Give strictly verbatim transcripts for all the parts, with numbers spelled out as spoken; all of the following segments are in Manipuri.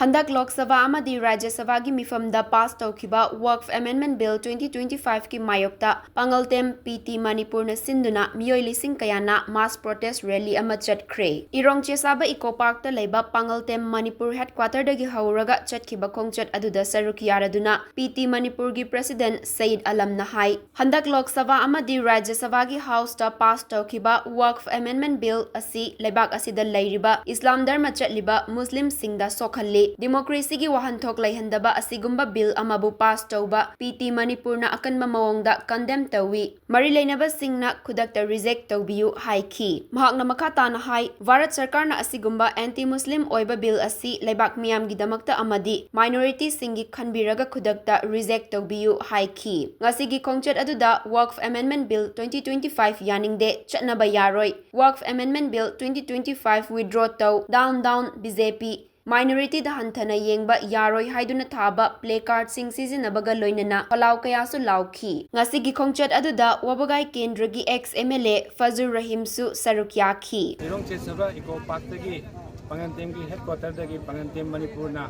ꯍꯟꯗꯛ ꯂꯣꯛ ꯁꯚꯥ ꯑꯃꯗꯤ ꯔꯥꯖ꯭ꯌ ꯁꯚꯥꯒꯤ ꯃꯤꯐꯝꯗ ꯄꯥꯁ ꯇꯧꯈꯤꯕ ꯋꯛꯐ ꯑꯦꯃꯦꯟꯗꯃꯦꯟꯠ ꯕꯤꯜ ꯇ꯭ꯋꯦꯟꯇꯤ ꯇ꯭ꯋꯦꯟꯇꯤ ꯐꯥꯏꯚꯀꯤ ꯃꯥꯌꯣꯛꯇ ꯄꯥꯉꯜꯇꯦꯝ ꯄꯤ ꯇꯤ ꯃꯅꯤꯄꯨꯔꯅ ꯁꯤꯟꯗꯨꯅ ꯃꯤꯑꯣꯏ ꯂꯤꯁꯤꯡ ꯀꯌꯥꯅ ꯃꯥꯁ ꯄ꯭ꯔꯣꯇꯦꯁ ꯔꯦꯂꯤ ꯑꯃ ꯆꯠꯈ꯭ꯔꯦ꯫ ꯏꯔꯣꯡ ꯆꯦꯁꯥꯕ ꯏꯀꯣ ꯄꯥꯔꯛꯇ ꯂꯩꯕ ꯄꯥꯉꯜꯇꯦꯝ ꯃꯅꯤꯄꯨꯔ ꯍꯦꯗꯀ꯭ꯋꯥꯇꯔꯗꯒꯤ ꯍꯧꯔꯒ ꯆꯠꯈꯤꯕ ꯈꯣꯡꯆꯠ ꯑꯗꯨꯗ ꯁꯔꯨꯛ ꯌꯥꯔꯗꯨꯅ ꯄꯤ ꯇꯤ ꯃꯅꯤꯄꯨꯔꯒꯤ ꯄ꯭ꯔꯦꯁꯤꯗꯦꯟꯠ ꯁꯌꯤꯗ ꯑꯂꯝꯅ ꯍꯥꯏ, ꯍꯟꯗꯛ ꯂꯣꯛ ꯁꯚꯥ ꯑꯃꯗꯤ ꯔꯥꯖ꯭ꯌ ꯁꯚꯥꯒꯤ ꯍꯥꯎꯁꯇ ꯄꯥꯁ ꯇꯧꯈꯤꯕ ꯋꯛꯐ ꯑꯦꯃꯦꯟꯗꯃꯦꯟꯠ ꯕꯤꯜ ꯑꯁꯤ ꯂꯩꯕꯥꯛ ꯑꯁꯤꯗ ꯂꯩꯔꯤꯕ ꯏꯁꯂꯥꯝ ꯙꯔꯃ ꯆꯠꯂꯤꯕ ꯃꯨꯁꯂꯤꯝꯁꯤꯡꯗ ꯁꯣꯛꯍꯜꯂꯤ꯫ ꯗꯤꯃꯣꯀ꯭ꯔꯦꯁꯤꯒꯤ ꯋꯥꯍꯟꯊꯣꯛ ꯂꯩꯍꯟꯗꯕ ꯑꯁꯤꯒꯨꯝꯕ ꯕꯤꯜ ꯑꯃꯕꯨ ꯄꯥꯁ ꯇꯧꯕ ꯄꯤ ꯇꯤ ꯃꯅꯤꯄꯨꯔꯅ ꯑꯀꯟꯕ ꯃꯑꯣꯡꯗ ꯀꯟꯗꯦꯝ ꯇꯧꯏ꯫ ꯃꯔꯤ ꯂꯩꯅꯕꯁꯤꯡꯅ ꯈꯨꯗꯛꯇ ꯔꯤꯖꯦꯛ ꯇꯧꯕꯤꯌꯨ ꯍꯥꯏꯈꯤ꯫ ꯃꯍꯥꯛꯅ ꯃꯈꯥ ꯇꯥꯅ ꯍꯥꯏ, ꯚꯥꯔꯠ ꯁꯔꯀꯥꯔꯅ ꯑꯁꯤꯒꯨꯝꯕ ꯑꯦꯟꯇꯤ ꯃꯨꯁꯂꯤꯝ ꯑꯣꯏꯕ ꯕꯤꯜ ꯑꯁꯤ ꯂꯩꯕꯥꯛ ꯃꯤꯌꯥꯝꯒꯤꯗꯃꯛꯇ ꯑꯃꯗꯤ ꯃꯥꯏꯅꯣꯔꯤꯇꯤꯁꯤꯡꯒꯤ ꯈꯟꯕꯤꯔꯒ ꯈꯨꯗꯛꯇ ꯔꯤꯖꯦꯛ ꯇꯧꯕꯤꯌꯨ ꯍꯥꯏꯈꯤ꯫ ꯉꯁꯤꯒꯤ ꯈꯣꯡꯆꯠ ꯑꯗꯨꯗ Waqf amendment bill twenty twenty five ꯌꯥꯅꯤꯡꯗꯦ, ꯆꯠꯅꯕ ꯌꯥꯔꯣꯏ, Waqf amendment bill twenty twenty five withdraw ꯇꯧ, down down B J P, ꯃꯥꯏꯅꯣꯔꯤꯇꯤꯗ ꯍꯟꯊꯅ ꯌꯦꯡꯕ ꯌꯥꯔꯣꯏ ꯍꯥꯏꯗꯨꯅ ꯊꯥꯕ ꯄ꯭ꯂꯦ ꯀꯥꯔꯗꯁꯤꯡ ꯁꯤꯖꯤꯟꯅꯕꯒ ꯂꯣꯏꯅꯅ ꯈꯣꯜꯂꯥꯎ ꯀꯌꯥꯁꯨ ꯂꯥꯎꯈꯤ꯫ ꯉꯁꯤꯒꯤ ꯈꯣꯡꯆꯠ ꯑꯗꯨꯗ ꯋꯥꯕꯒꯥꯏ ꯀꯦꯟꯗ꯭ꯔꯒꯤ ꯑꯦꯛꯁ ꯑꯦꯝ ꯑꯦꯜ ꯑꯦ ꯐꯖꯨꯔ ꯔꯍꯤꯝꯁꯨ ꯁꯔꯨꯛ ꯌꯥꯈꯤ꯫ ꯏꯔꯣꯡ ꯆꯦꯁꯥꯕ ꯏꯀꯣ ꯄꯥꯔꯛꯇꯒꯤ ꯄꯥꯉꯜꯇꯦꯝꯒꯤ ꯍꯦꯗꯀ꯭ꯋꯥꯇꯔꯗꯒꯤ ꯄꯥꯉꯜꯇꯦꯝ ꯃꯅꯤꯄꯨꯔꯅ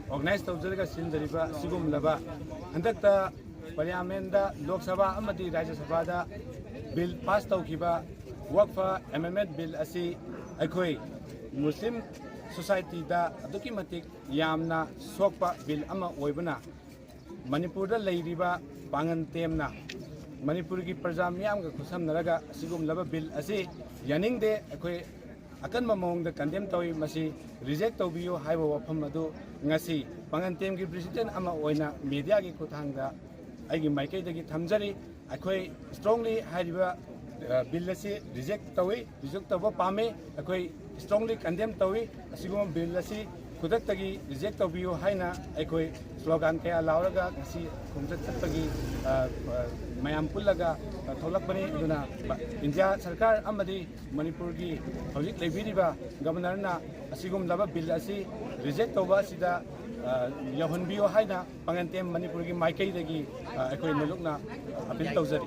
ꯑꯣꯔꯒꯅꯥꯏꯖ ꯇꯧꯖꯔꯒ ꯁꯤꯟꯖꯔꯤꯕ ꯑꯁꯤꯒꯨꯝꯂꯕ ꯍꯟꯗꯛꯇ ꯄꯥꯔꯂꯤꯌꯥꯃꯦꯟꯗ, ꯂꯣꯛ ꯁꯚꯥ ꯑꯃꯗꯤ ꯔꯥꯖ꯭ꯌ ꯁꯚꯥꯗ ꯕꯤꯜ ꯄꯥꯁ ꯇꯧꯈꯤꯕ ꯋꯛꯐ ꯑꯦꯃꯦꯟꯗꯃꯦꯟꯠ ꯕꯤꯜ ꯑꯁꯤ ꯑꯩꯈꯣꯏ ꯃꯨꯁꯂꯤꯝ ꯁꯣꯁꯥꯏꯇꯤꯗ ꯑꯗꯨꯛꯀꯤ ꯃꯇꯤꯛ ꯌꯥꯝꯅ ꯁꯣꯛꯄ ꯕꯤꯜ ꯑꯃ ꯑꯣꯏꯕꯅ, ꯃꯅꯤꯄꯨꯔꯗ ꯂꯩꯔꯤꯕ ꯄꯥꯉꯜꯇꯦꯝꯅ ꯃꯅꯤꯄꯨꯔꯒꯤ ꯄ꯭ꯔꯖꯥ ꯃꯤꯌꯥꯝꯒ ꯈꯨꯠꯁꯝꯅꯔꯒ ꯑꯁꯤꯒꯨꯝꯂꯕ ꯕꯤꯜ ꯑꯁꯤ ꯌꯥꯅꯤꯡꯗꯦ, ꯑꯩꯈꯣꯏ ꯑꯀꯟꯕ ꯃꯑꯣꯡꯗ ꯀꯟꯗꯦꯝ ꯇꯧꯏ, ꯃꯁꯤ ꯔꯤꯖꯦꯛ ꯇꯧꯕꯤꯌꯨ ꯍꯥꯏꯕ ꯋꯥꯐꯝ ꯑꯗꯨ ꯉꯁꯤ ꯄꯥꯉꯜꯇꯦꯝꯒꯤ ꯄ꯭ꯔꯦꯁꯤꯗꯦꯟꯠ ꯑꯃ ꯑꯣꯏꯅ ꯃꯦꯗꯤꯌꯥꯒꯤ ꯈꯨꯠꯊꯥꯡꯗ ꯑꯩꯒꯤ ꯃꯥꯏꯀꯩꯗꯒꯤ ꯊꯝꯖꯔꯤ꯫ ꯑꯩꯈꯣꯏ ꯏꯁꯇ꯭ꯔꯣꯡꯂꯤ ꯍꯥꯏꯔꯤꯕ, ꯑ, ꯕꯤꯜ ꯑꯁꯤ ꯔꯤꯖꯦꯛ ꯇꯧꯏ, ꯔꯤꯖꯦꯛ ꯇꯧꯕ ꯄꯥꯝꯃꯤ꯫ ꯑꯩꯈꯣꯏ ꯏꯁꯇ꯭ꯔꯣꯡꯂꯤ ꯀꯟꯗꯦꯝ ꯇꯧꯏ꯫ ꯑꯁꯤꯒꯨꯝꯕ ꯕꯤꯜ ꯑꯁꯤ ꯈꯨꯗꯛꯇꯒꯤ ꯔꯤꯖꯦꯛ ꯇꯧꯕꯤꯌꯨ ꯍꯥꯏꯅ ꯑꯩꯈꯣꯏ ꯁ꯭ꯂꯣꯒꯥꯟ ꯀꯌꯥ ꯂꯥꯎꯔꯒ ꯉꯁꯤ ꯈꯣꯡꯆꯠ ꯆꯠꯄꯒꯤ, ꯑ, ꯑ, ꯃꯌꯥꯝ ꯄꯨꯜꯂꯒ, ꯑ, ꯊꯣꯛꯂꯛꯄꯅꯤ꯫ ꯑꯗꯨꯅ ꯏꯟꯗꯤꯌꯥ ꯁꯔꯀꯥꯔ ꯑꯃꯗꯤ ꯃꯅꯤꯄꯨꯔꯒꯤ ꯍꯧꯖꯤꯛ ꯂꯩꯕꯤꯔꯤꯕ ꯒꯕꯔꯅꯔꯅ ꯑꯁꯤꯒꯨꯝꯂꯕ ꯕꯤꯜ ꯑꯁꯤ ꯔꯤꯖꯦꯛ ꯇꯧꯕ ꯑꯁꯤꯗ, ꯑ, ꯌꯧꯍꯟꯕꯤꯌꯨ ꯍꯥꯏꯅ ꯄꯥꯉꯜꯇꯦꯝ ꯃꯅꯤꯄꯨꯔꯒꯤ ꯃꯥꯏꯀꯩꯗꯒꯤ, ꯑ, ꯑꯩꯈꯣꯏ ꯅꯣꯂꯨꯛꯅ ꯑꯄꯤꯜ ꯇꯧꯖꯔꯤ꯫